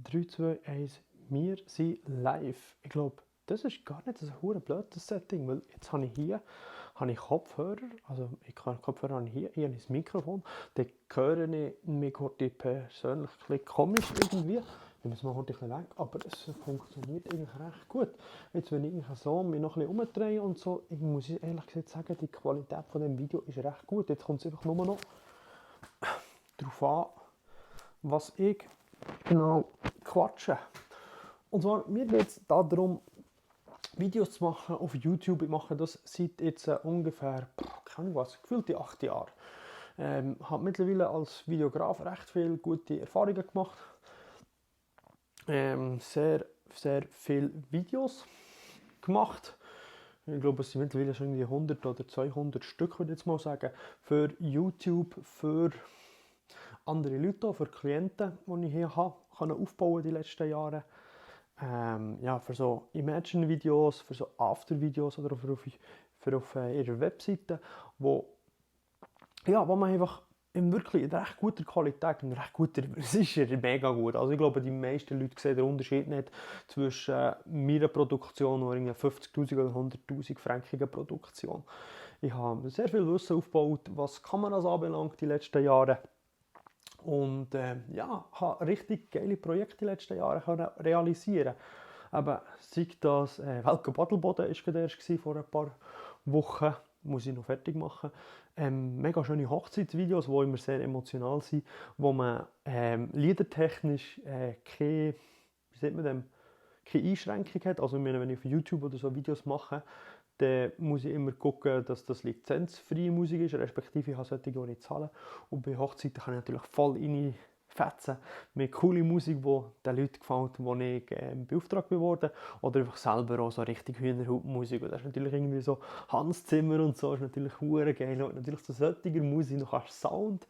3, 2, 1, wir sind live. Ich glaube, das ist gar nicht so ein blödes Setting, weil jetzt habe ich Kopfhörer, also Kopfhörer habe ich hier habe ich das Mikrofon, dann höre ich mich heute persönlich ein bisschen komisch irgendwie. Ich muss mal heute ein bisschen weg, aber es funktioniert eigentlich recht gut. Jetzt, wenn ich so mich noch ein bisschen umdrehe und so, ich muss ehrlich gesagt sagen, die Qualität von dem Video ist recht gut. Jetzt kommt es einfach nur noch darauf an, was ich genau quatsche. Und zwar, mir geht es darum, Videos zu machen auf YouTube. Ich mache das seit jetzt ungefähr, keine Ahnung was, gefühlte 8 Jahre. Habe mittlerweile als Videograf recht viele gute Erfahrungen gemacht. Sehr, sehr viele Videos gemacht. Ich glaube, es sind mittlerweile schon irgendwie 100 oder 200 Stück, würde ich jetzt mal sagen, für YouTube, für andere Leute, für Klienten, die ich hier habe, aufbauen die letzten Jahre. Ja, für so Imagine-Videos, für so After-Videos oder für auf ihrer Webseite, wo man einfach in wirklich recht guter Qualität und recht guter, es ist ja mega gut. Also ich glaube, die meisten Leute sehen den Unterschied nicht zwischen meiner Produktion und einer 50'000 oder 100'000 frankigen Produktion. Ich habe sehr viel Wissen aufgebaut, was Kameras anbelangt die letzten Jahre. Und ja, habe richtig geile Projekte die letzten Jahre können realisieren. Aber sei das Welcome Battlebaden war gerade erst vor ein paar Wochen, muss ich noch fertig machen. Mega schöne Hochzeitsvideos, die immer sehr emotional sind, wo man liedertechnisch keine, wie sagt man dem, keine Einschränkung hat. Also wenn ich auf YouTube oder so Videos mache, dann muss ich immer schauen, dass das lizenzfreie Musik ist, respektive ich habe solche, die nicht zahlen. Und bei Hochzeiten kann ich natürlich voll reinfetzen mit cooler Musik, die den Leuten gefällt, die ich beauftragt wurde. Oder einfach selber auch so richtig Hühnerhautmusik. Und das ist natürlich irgendwie so Hans Zimmer und so, ist natürlich hure geil. Und natürlich zu solcher Musik noch kannst Sound,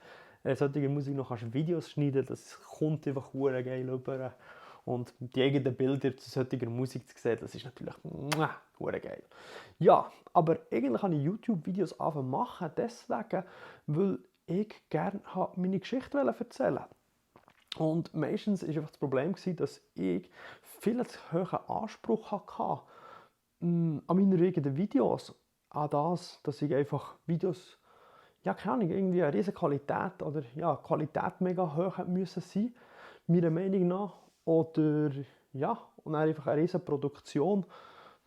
solche Musik noch kannst Videos schneiden, das kommt einfach hure geil rüber. Und die eigenen Bilder zu solcher Musik zu sehen, das ist natürlich hure geil. Ja, aber eigentlich habe ich YouTube-Videos machen, deswegen, weil ich gerne meine Geschichte erzählen. Und meistens war einfach das Problem, dass ich viel zu hohen Anspruch hatte an meine eigenen Videos. An das, dass ich einfach Videos, ja keine Ahnung, irgendwie eine riesige Qualität oder ja, Qualität mega hoch müssen sein, meiner Meinung nach. Oder ja, und dann einfach eine riesige Produktion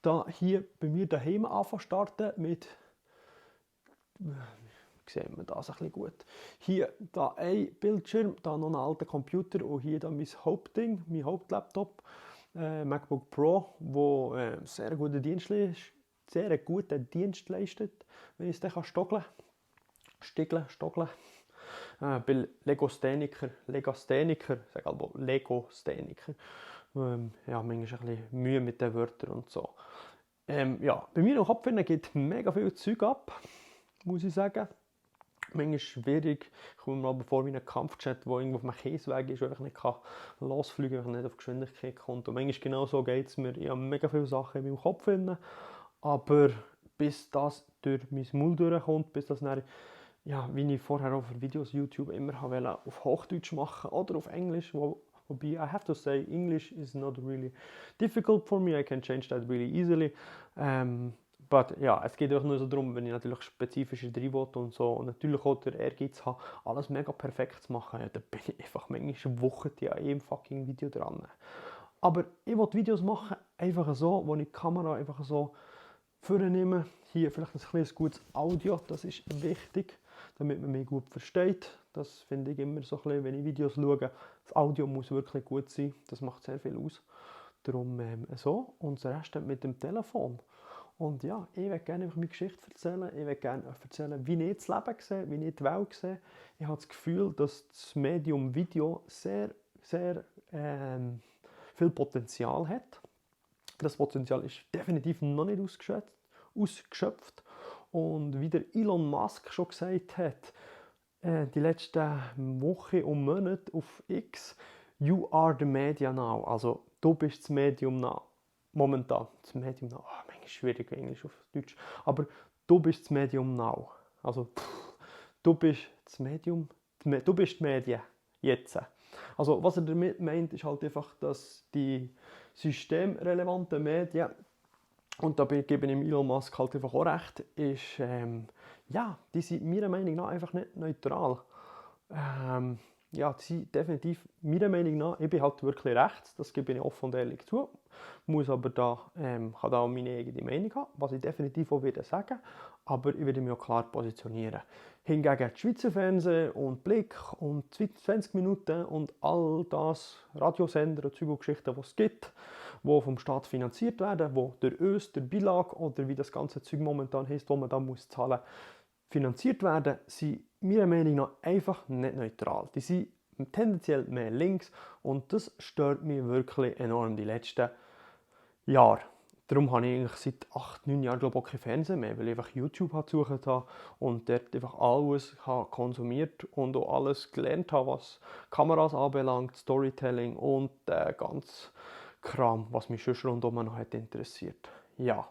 da hier bei mir daheim starten mit, wie sehen wir das ein bisschen gut. Hier da ein Bildschirm, da noch ein alter Computer und hier da mein Hauptding, mein Hauptlaptop, MacBook Pro, wo sehr guten Dienst leistet, wenn ich es dann stockeln kann. Bei Legastheniker, sage aber Legastheniker. Ja, manchmal ein bisschen Mühe mit den Wörtern und so. Ja, bei mir im Kopf geht mega viel Zeug ab, muss ich sagen. Manchmal schwierig, ich komme mir aber vor wie ein Kampfjet, der irgendwo auf einem Käseweg ist, wo ich nicht losfliegen kann, weil ich nicht auf Geschwindigkeit kommt. Und manchmal genau so geht es mir. Ich habe mega viele Sachen in meinem Kopf, aber bis das durch mein Maul durchkommt, bis das dann, ja, wie ich vorher auch für Videos YouTube immer wollte, auf Hochdeutsch machen oder auf Englisch, wobei I have to say English is not really difficult for me, I can change that really easily. But ja, es geht auch nur so darum, wenn ich natürlich spezifischer drin will und so und natürlich auch der Ehrgeiz habe, alles mega perfekt zu machen, ja, dann bin ich einfach manchmal Wochen an jedem fucking Video dran. Aber ich will Videos machen, einfach so, wo ich die Kamera einfach so vornehme. Hier vielleicht ein kleines gutes Audio, das ist wichtig, damit man mich gut versteht. Das finde ich immer so ein bisschen, wenn ich Videos schaue. Das Audio muss wirklich gut sein, das macht sehr viel aus. Darum so und der Rest mit dem Telefon. Und ja, ich möchte gerne meine Geschichte erzählen. Ich möchte gerne erzählen, wie ich das Leben sehe, wie ich die Welt sehe. Ich habe das Gefühl, dass das Medium Video sehr, sehr viel Potenzial hat. Das Potenzial ist definitiv noch nicht ausgeschöpft. Und wie der Elon Musk schon gesagt hat, die letzten Wochen und Monate auf X, you are the media now. Also du bist das Medium now. Momentan. Das Medium now. Oh, manchmal schwierig Englisch auf Deutsch. Aber du bist das Medium now. Also du bist das Medium. Du bist die Medien. Jetzt. Also was er damit meint, ist halt einfach, dass die systemrelevanten Medien, und dabei gebe ich dem Elon Musk halt einfach auch recht, ist, ja, die sind meiner Meinung nach einfach nicht neutral. Ja, die sind definitiv, meiner Meinung nach, ich bin halt wirklich rechts, das gebe ich offen und ehrlich zu, muss aber da, kann da auch meine eigene Meinung haben, was ich definitiv auch wieder sagen, aber ich werde mich auch klar positionieren. Hingegen die Schweizer Fernsehen und Blick und 20 Minuten und all das Radiosender und Zeug und Geschichten, die es gibt, die vom Staat finanziert werden, die durch uns, durch Beilage oder wie das ganze Zeug momentan heisst, wo man da muss zahlen, finanziert werden, sind meiner Meinung nach einfach nicht neutral. Die sind tendenziell mehr links und das stört mich wirklich enorm die letzten Jahre. Darum habe ich eigentlich seit 8, 9 Jahren glaube ich, auch kein Fernsehen mehr, weil ich einfach YouTube gesucht habe und dort einfach alles konsumiert und auch alles gelernt habe, was Kameras anbelangt, Storytelling und der ganze Kram, was mich schon rundum noch hat interessiert. Ja,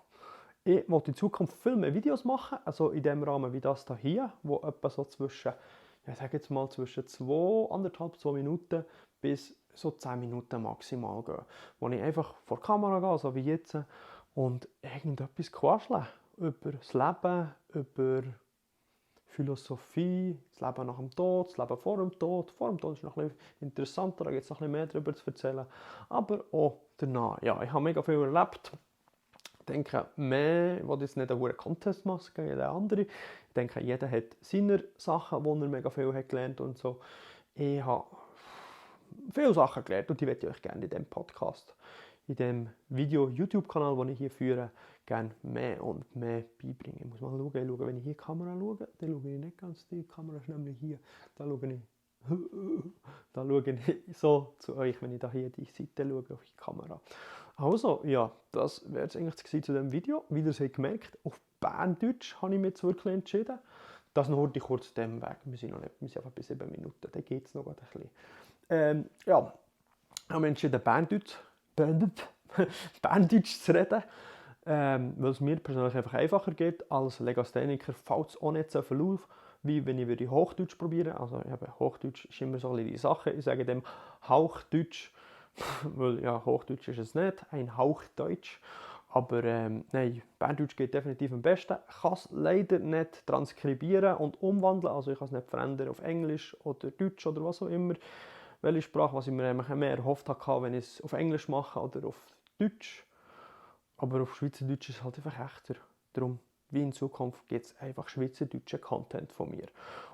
ich will in Zukunft viel mehr Videos machen, also in dem Rahmen wie das hier, wo etwa so zwischen, ja, sage jetzt mal zwischen 2 Minuten bis so 10 Minuten maximal gehen. Wo ich einfach vor die Kamera gehe, so wie jetzt, und irgendetwas quatschle über das Leben, über Philosophie, das Leben nach dem Tod, das Leben vor dem Tod. Vor dem Tod ist noch ein bisschen interessanter, da gibt es noch ein bisschen mehr darüber zu erzählen. Aber auch danach. Ja, ich habe mega viel erlebt. Ich denke, mehr, ich will jetzt nicht einen Contest machen gegen jeden anderen. Ich denke, jeder hat seine Sachen, wo er mega viel hat gelernt und so. Ich habe viele Sachen gelernt und die möchte ich euch gerne in diesem Podcast, in dem Video-YouTube-Kanal, den ich hier führe, gerne mehr und mehr beibringen. Ich muss mal schauen, wenn ich hier die Kamera schaue, dann schaue ich nicht ganz, die Kamera ist nämlich hier. Da schaue ich so zu euch, wenn ich da hier die Seite schaue auf die Kamera. Also, ja, das wäre es eigentlich zu diesem Video. Wie ihr seht gemerkt, auf Berndeutsch habe ich mich jetzt wirklich entschieden. Das noch heute kurz dem Weg. Wir sind einfach bei 7 Minuten, dann geht es noch ein bisschen. Ja, haben wir entschieden, Berndeutsch zu reden, weil es mir persönlich einfach einfacher geht. Als Legastheniker fällt es auch nicht so viel auf, wie wenn ich Hochdeutsch probieren würde. Also Hochdeutsch ist immer so ein bisschen die Sache. Ich sage dem Hauchdeutsch, weil ja, Hochdeutsch ist es nicht, ein Hauchdeutsch. Aber nein, Berndeutsch geht definitiv am besten. Ich kann es leider nicht transkribieren und umwandeln, also ich kann es nicht verändern auf Englisch oder Deutsch oder was auch immer. Welche Sprache, was ich mir mehr erhofft habe, wenn ich es auf Englisch mache oder auf Deutsch. Aber auf Schweizerdeutsch ist es halt einfach echter. Darum, wie in Zukunft, gibt es einfach schweizerdeutschen Content von mir.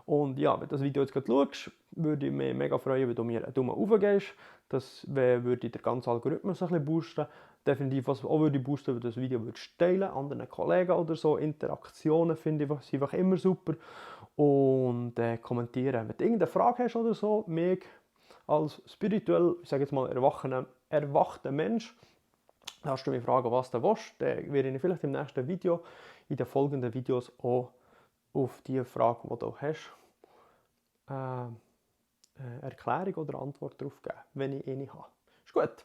Und ja, wenn du das Video jetzt gerade schaust, würde ich mich mega freuen, wenn du mir einen Daumen hoch gibst. Das würde den ganzen Algorithmus ein bisschen boosten. Definitiv, was auch würde boosten, wenn du das Video teilen anderen Kollegen oder so. Interaktionen finde ich sind einfach immer super. Und kommentieren. Wenn du irgendeine Frage hast oder so, mich als spirituell, ich sage jetzt mal, erwachter Mensch, darfst du mich fragen, was du willst. Dann werde ich vielleicht im nächsten Video, in den folgenden Videos auch auf die Frage, die du hast, Erklärung oder Antwort darauf geben, wenn ich eine habe. Ist gut.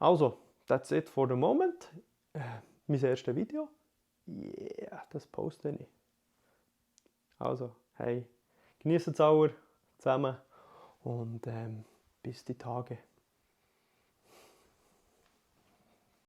Also, that's it for the moment. Mein erstes Video. Yeah, das poste ich. Also, hey, genießt es alle zusammen und bis die Tage.